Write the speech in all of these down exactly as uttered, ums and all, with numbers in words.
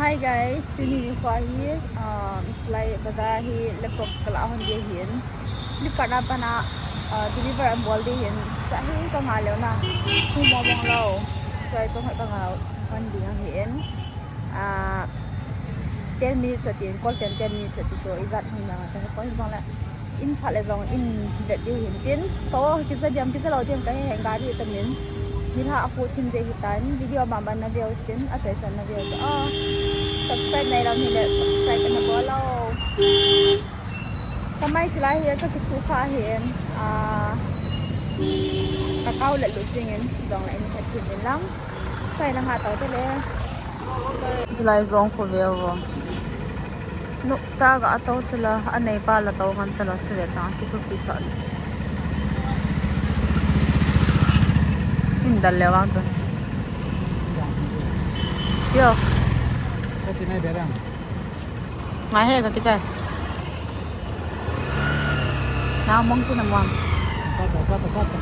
Hi guys, tuni nikho hi, um, lai bazar hi laptop kalah hon ding ahin. Flipkart a pat a, uh, deliver abol ding ahin. Sa hi ka ngah leu na. Hu mo mong lou. Choi chong ka ngah hon ding ahin. Ah, ten minutes ati, call ten, ten minutes ati chu ijat hung na ta ko jong le. In phat le jong in vet diu hin tin. Ko kisa diam kisa lou diam ka he heng gari ta min. Nilhah a khu thim ding ahitan. Video ban ban na veu tin, achai chan na veu tin. Ah, subscribe nai lou hile subscribe na bol lou. Ka mai chulai hi ka kisu kha hin. Ah, ka kau le lu jing in jong le in ka thim in lang. Sai na nga tau te le. Chulai jong khu veu vo. Nukta ga ato chula, anei pa la to ngan ta lo chule ta, ki tu pi sa. In dal le wang tu. Yo. Ka chi nai be dang. Ngai he ka kichai. Na mong tu na mong. Ka ta, ka ta, ka ta.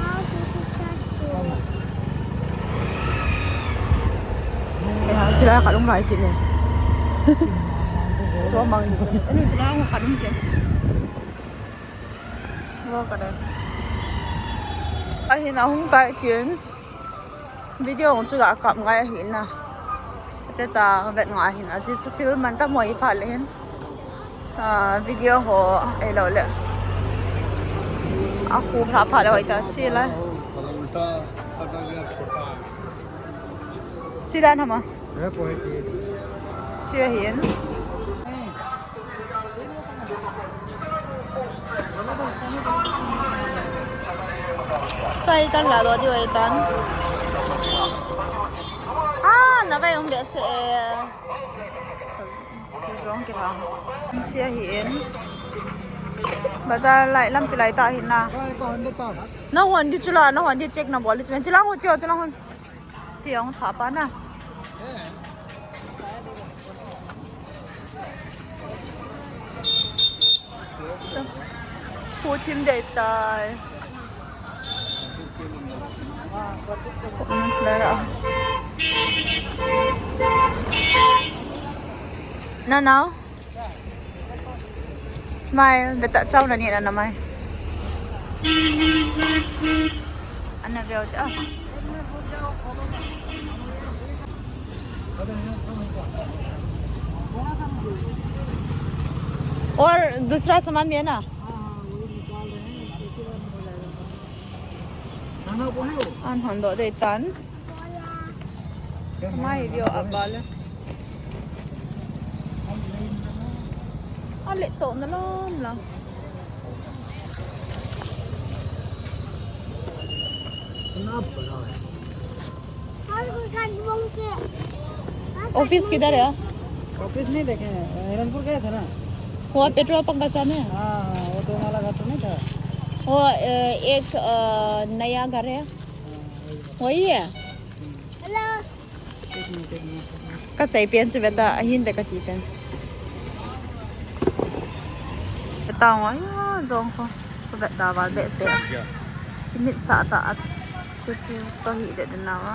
Kaya sila kalung lai kini. So mang ni. Ano sila ang kalung kini. Wo ka dai. Ahin ahung tai tin. Video hung chu ga kap ngai ahin na. Te cha vet ngai ahin. Aji chu thil man ta moi pha le hin. Ah, video ho ei lou le. A khu pha pha le hoi ta chi lai. Chi dan hama. Chi hin. Sai kan la do di wai tan. Ah, na vai um be se. Rong ke ha. Chi hin. Bazar lai lam pi lai ta hin na. Na hon di chula, na hon di check na bol di chula. Chula ho chi ho chula hon. Chiang tha pa na. Khu thim dei tai. Na nao. Smile, beta chau na ni na na mai. Ana veu ta. और दूसरा सामान भी है ना? An hon do dei tan. Mai vio abal. Ale to na lom lang. Office किधर है? ऑफिस नहीं देखे हैं, हिरणपुर गए थे ना। वो पेट्रोल पंप का सामने है। हाँ, हाँ, वो दो माला घर तो नहीं था? वो, अ, एक, अ, नया घर है, हाँ, वही है। वही है? Hello. Ka sei pen chu beta, ahin beta ti pen. Beta wa ya jong ko. Ko beta wa be se. Init sa ta at. Ko ti ko hi de na wa.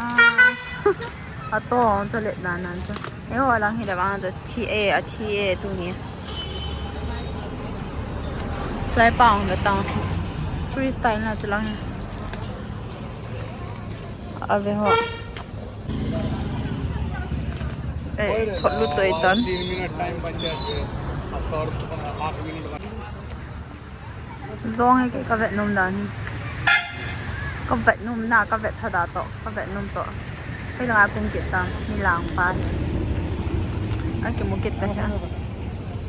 A to on to le na nan to. E ho lang hi de wa to ti e a ti e tu ni. Lai pa on beta. Freestyle na chu lang. Ave ho. Eh, thot lu choi tan. तीन minute time बन जाते हैं। अब तो और आठ मिनट बन Zong hai ke ka vet nom dan hi. Ka vet nom na, ka vet tha da to, ka vet nom to. Hei langa kum kit ta, ni lang pa hi. Ai ke mu kit ta hi.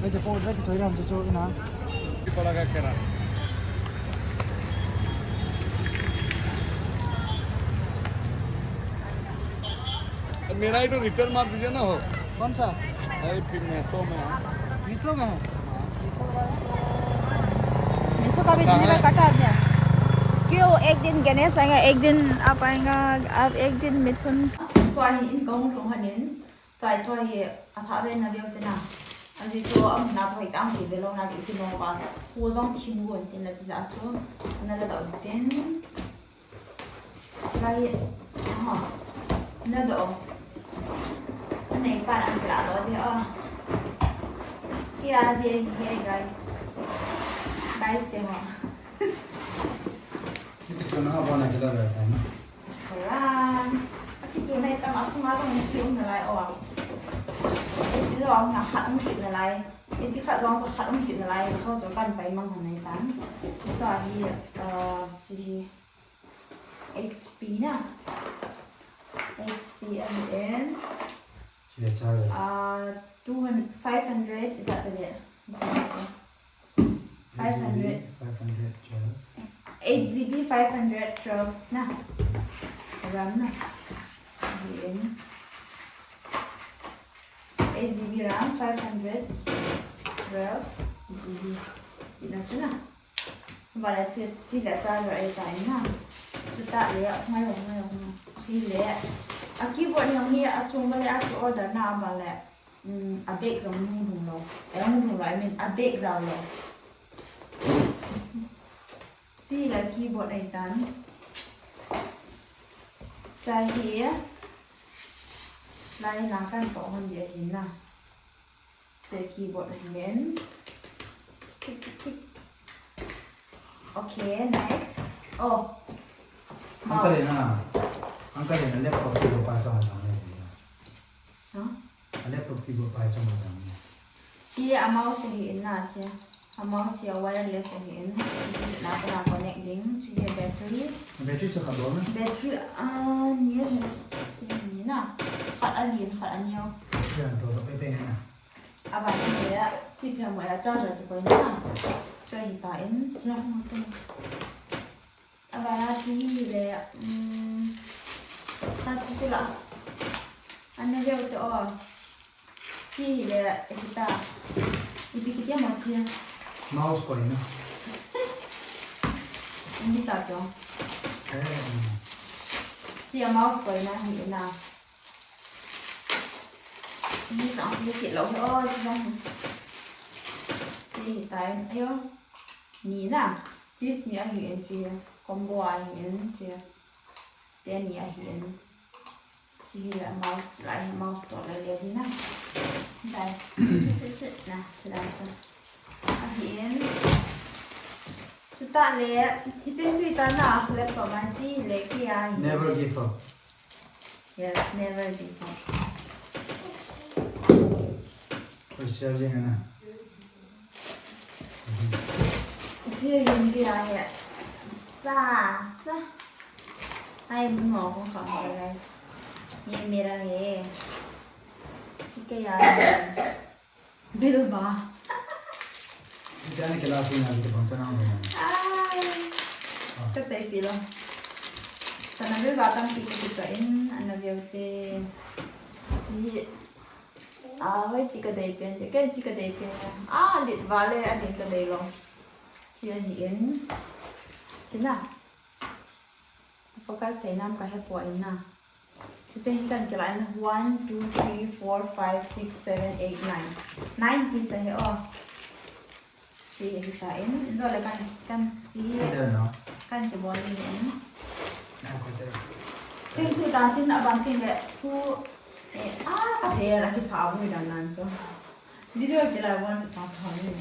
Ai ke po, ai ke choi ram chu chu ina. पड़ा क्या कह रहा है? मेरा ही तो रिटर्न मार दीजिए ना हो। कौन सा? अरे फिर मीशो में है। मीशो में है? मीशो का भी कहाँ है? मेरा कटा दिया। क्यों, एक दिन गणेश आएगा, एक दिन आप आएगा, आप एक दिन मिथुन। Tua hi in kong thong hanin, tua hi choi hi a tha ve na veu te na. Aji chu am na choi tang ti ve lo na ki ti mo ba. Khu jong thim gon tin la chi ja chu. Na la dau tin. Lai, ha. Na do. Nei pa an la do de o. Tadi, hey guys. Guys, tengok. Ni kichuna ha bona kila ba ta na. Koran. Aki chuna itam asuma tong ni chi um na lai o. Ni chi lo ang na khat um kit na lai. Ni chi khat lo ang cho khat um kit na lai. Cho cho kan pai mang han nai tan. Ito ahi, uh, chi H P na. H P M N. Chia char. Uh, two hundred, five hundred, is that the, is that the, five hundred. Five hundred twelve. Eight G B, five hundred twelve na. RAM na. Again. Eight G B RAM, five hundred twelve G B. Ina chu na. Bala chi, chi le cha le ai ta ina. Chuta le, ngai lo, ngai lo, ngai. Chi le. A keyboard jong hi achung bale a ki order na bale. Um, a bag jong hung hung lo. Eh, hung hung lo, I mean, a bag jao lo. Chi le keyboard ai tan. Cha hi. Lai na kan to hon dia hin na. Se keyboard hen. Tik, tik, tik. Okay, next. Oh. Uncle mouse. Na. Uncle na laptop keyboard pa chang chang ne. Huh? A laptop keyboard pa chang chang ne. Chi a mouse hi in na chi. A mouse hi a wireless ahi in. Na kona connect ding. Chi hi battery. Battery chu khat bol na. Battery, ah, ni ahi. Chi ni na. Khat a lin, khat a neo. Chi a to to pe pe na. A ban hi a, chi phe mo a charger ki koi na. Chi hi ta in. Chi a mo to. A ban a chi hi le, um, ta chi chu la. Ana veu te o. Chi hi le, e kita. Ipi kiti mo chi. Mouse koi na. English a to. Eh. Chi a mouse koi na hi na. Ni sa ang kiti lo. Oh, chi na. Chi hi ta in. Ayo. Ni na. Piece ni ahi in chi. Combo ahi in chi. Te ni ahi in. Chi hi la mouse, lai mouse to le le hi na. Dai. Chi, chi, chi, na, chi dai sa. Ahi in. Chuta le, hi chen chui ta na, laptop ma chi le ki a hi. Never give up. Yes, never give up. Koi sel jeng na. Chi hin ki a he. Sa, sa. Ai, mun ngo kong kong ko guys. Ye mera he. Chi ke ya. Bilba. Ni ta ni ke la si na ni ke bang chana mo. Ai. Ah. Ka sai pi lo. Sana bilba tam pi ke pi ka in, ana veu te. Chi. Ah, hoi chi ka dei pen, ken chi ka dei pen. Ah, lit vale, a ding ka dei lo. Chi ahi in. Chi na. Focus thei nam ka he poi na. Chi che hi kan kila in one, two, three, four, five, six, seven, eight, nine. Nine piece ahi o. Chi hi ta in, in zo le kan, kan chi. Enter no. Kan kibol in. Na ko te. Thank you, ta tin a ban tin le tu, eh, a, ka te la ki sa bu dan nan cho. Video kila bon ta cha ni.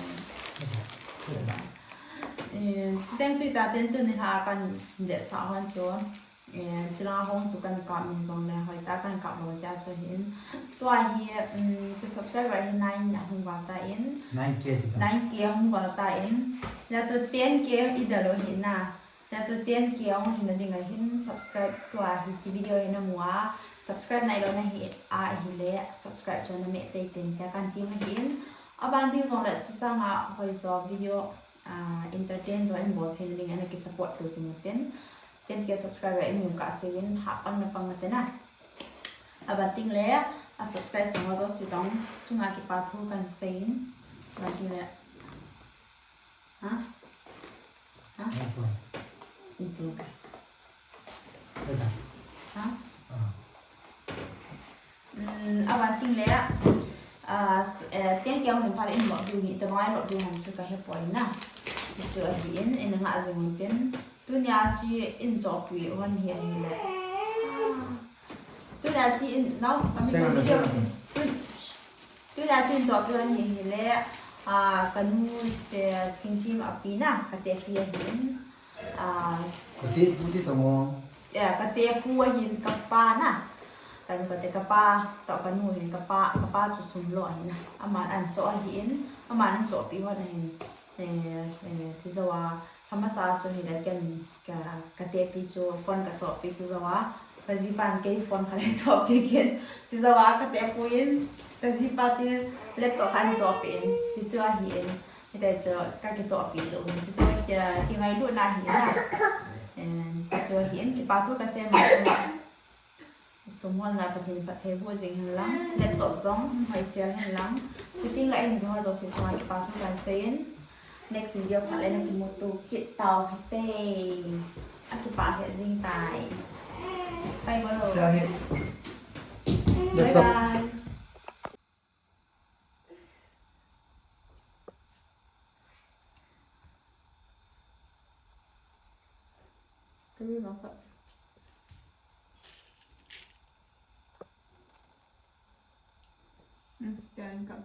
Eh, chi chang chui ta tin tu ni ha kan de sa hon cho. Eh, chila hong chu kan kap min jong le, hoi ta kan kap lo jia chu hin. Tua hi, um, ka subscriber hi nine a hung val ta in. Nine K ti ta. Nine K hung val ta in. Hia chu ten K i da lo hi na. Hia chu ten K hung hin na ding a hin subscribe tua hi chi video hi na mu a. Subscribe nai lo na hi a hi le. Subscribe chu na me tei ten ka kan ti ma hin. A ban ding jong le chi sang a hoi so video, ah, entertain jo in bol thei ding ana ki support tu jing ten. Ten K subscriber in mun ka se in ha pang na pang na te na. A ban ting le, a subscribe sang jo si jong, chunga kipa thu kan sei in. Ban ting le. Ha? Ha? Itu. Ha? Um, a ban ting le, ah, s-, eh, ten K hung pha le in lot du ni, ta bangai lot du han chu ka he poi na. Chu ahi in, in nga jing un tin. Tunia chi in chopi hon hi ahi le. Tunia chi in, nau, kami video si. Tun-, tunia chi in chopi hon hi ahi le. Ah, kanu che Chingkim api na, katepi ahin. Ah, Kati puti tamo. Ya, katepu ahin kapa na. Kanu kate kapa, tao kanu hin kapa, kapa chu sum lo ahin na. Aman ancho ahin, aman anchopi hon ahin. Eh, eh, chijoa, hamasa chu hile ken, ka, katepi chu phone kachopi chijoa. Kajipan kei phone khat eichopi kin. Chijoa katepu in, kajipa chu laptop khat eichopi in. Chichu ahin. Hite chu kakichopi lou. Chichu kia, kingailutna ahin na. Eh, chichu ahin, kipa thu kasei ma. Sumon la Pathen phatthei boh jing hen lang, laptop jong hoisel hen lang. Fitting la hin ho jouse chunga kipa thu kasei in. Next video phat le nakimuto kit tau hite. Akipah jing tai. Bye bye. Bye bye. Kami makan. Hmm, jangan kau.